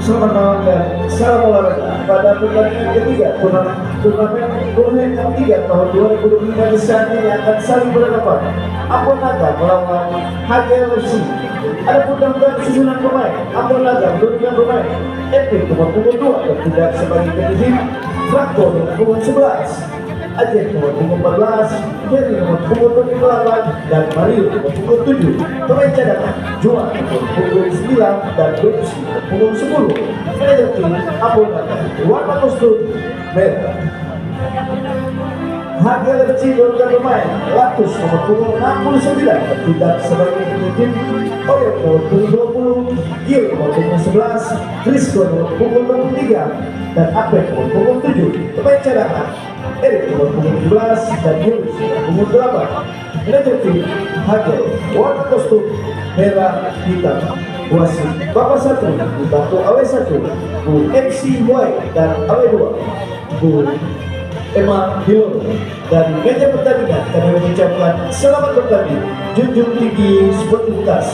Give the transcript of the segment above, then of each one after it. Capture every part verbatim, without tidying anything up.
Selamat malam dan salam olahraga. Pada pertandingan ketiga turnamen, turnamen Borneo Cup tiga tahun dua ribu dua puluh lima di saat ini akan saling berhadapan Ambon Naga melawan H G L F C. Adapun daftar susunan pemain, Ambon Naga menurunkan pemain Epic nomor punggung dua bertindak sebagai kapten, Franco nomor punggung sebelas, Ajeng nomor punggung empat belas, Heri nomor punggung dua puluh delapan, dan Mario nomor punggung tujuh. Pemain cadangan, Juan nomor punggung sembilan, dan Dopsi nomor punggung sepuluh. Manajer tim, Ambon Naga, warna kostum merah. H G L F C menurunkan pemain, Latus nomor punggung enam puluh sembilan, bertindak sebagai kapten tim, Oyong nomor punggung dua puluh, Gil nomor punggung sebelas, Rizko nomor punggung dua puluh tiga, dan Apek nomor punggung tujuh. Pemain cadangan, Erik nomor punggung tujuh belas, dan Yunus nomor punggung delapan. Manajer tim, Hagel, warna kostum merah hitam. Wasit, Bapa Satri, dibantu Awe satu, Bu M C Boy, dan Awe dua, Bu Emma Bilolo. Dari meja pertandingan, kami mengucapkan selamat bertanding, junjung tinggi sportivitas.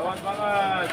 Lawan banget.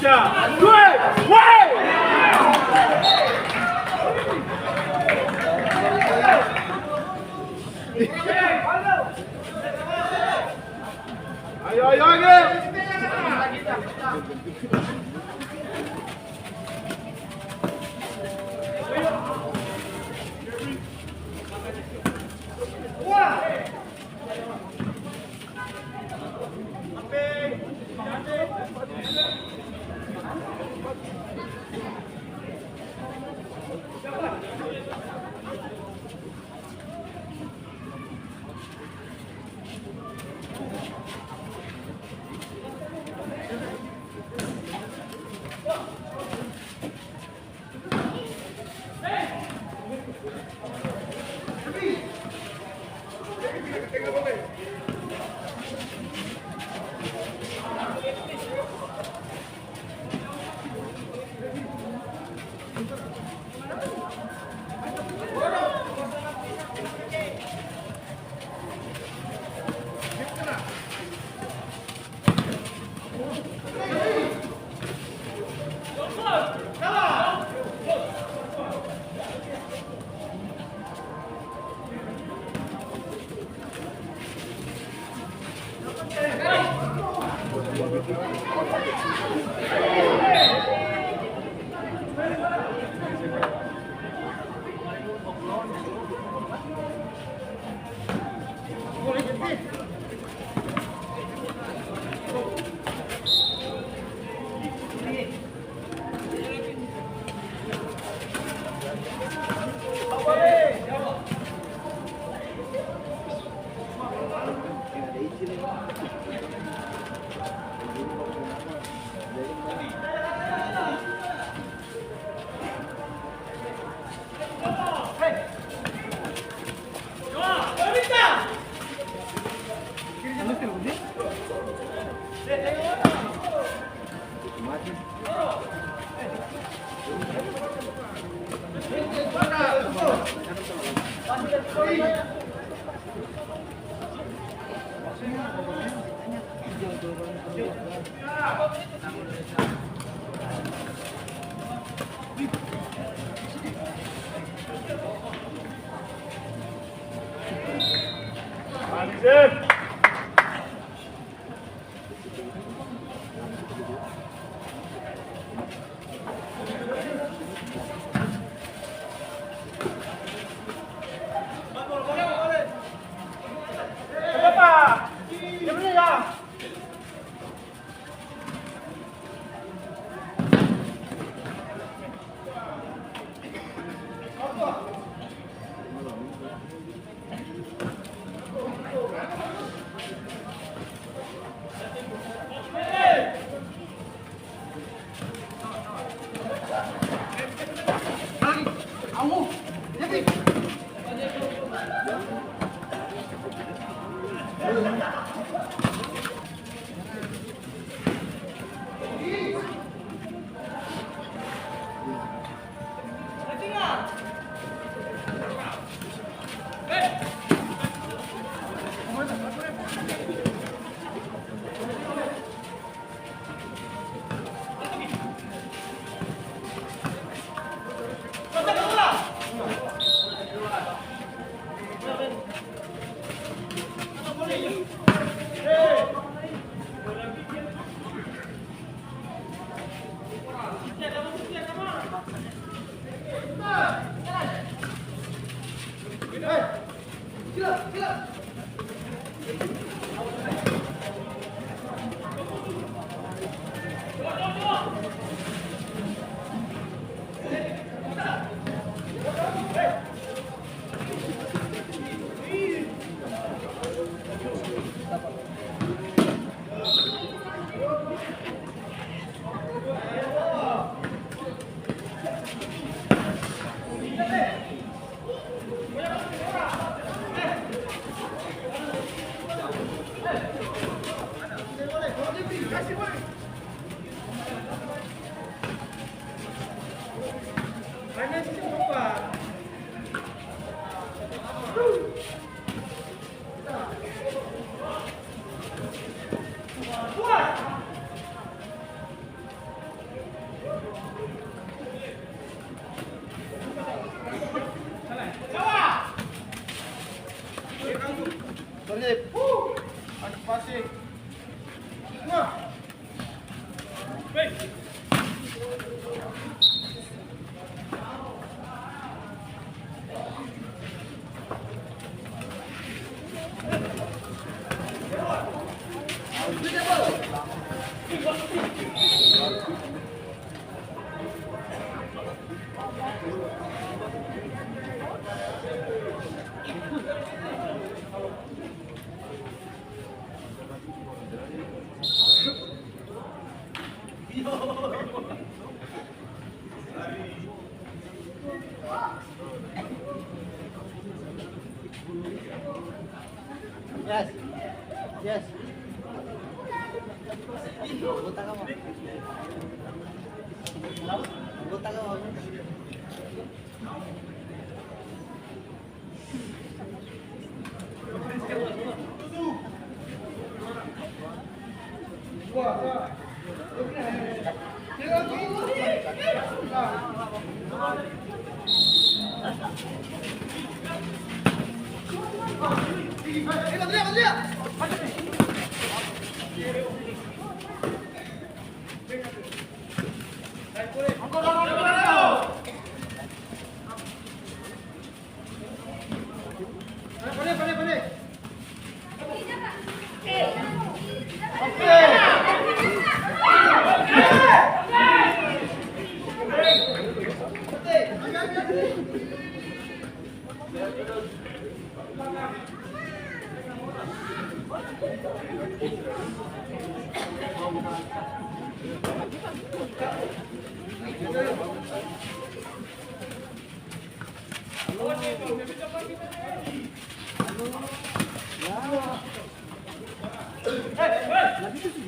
Ayo, ayo, ayo.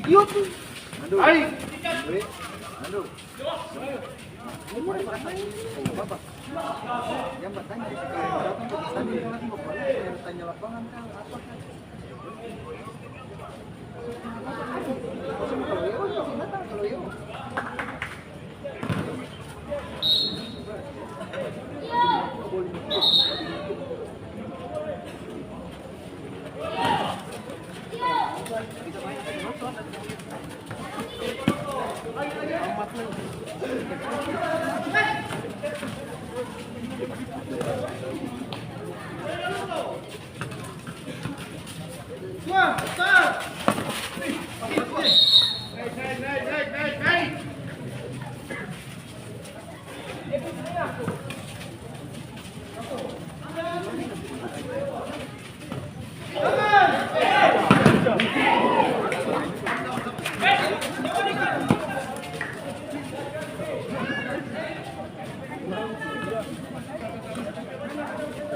Idiot lu. Aduh. Hai. Aduh. Yang bertanya, tanya lapangan kah, apa kah?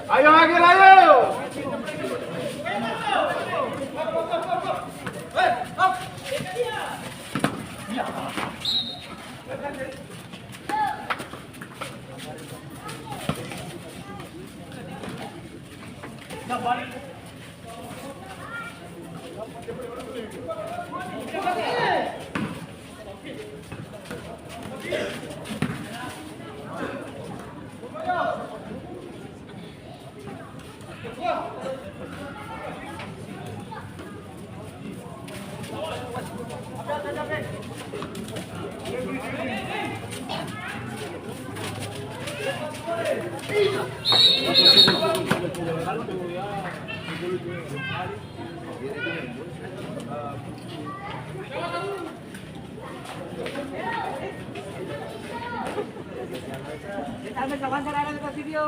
Ayo, Agil, ayo! Beta ambil sabantar, ada beta video.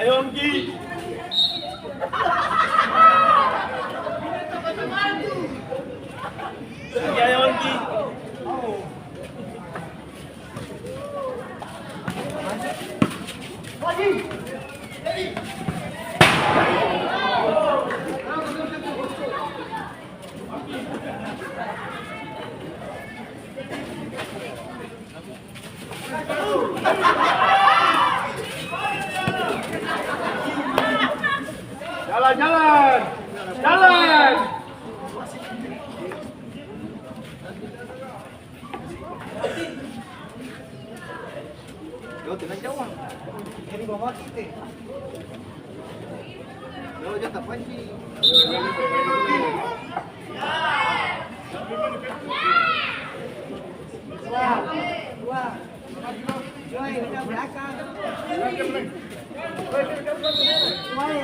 Ayo, Angki. Angki, ayo, Angki. Jalan, jalan, jalan. Yo, tenang, jauh. Jadi bawa kita. Yo, jang tapancing. Wah, wah. Woi, udah belakang. Woi.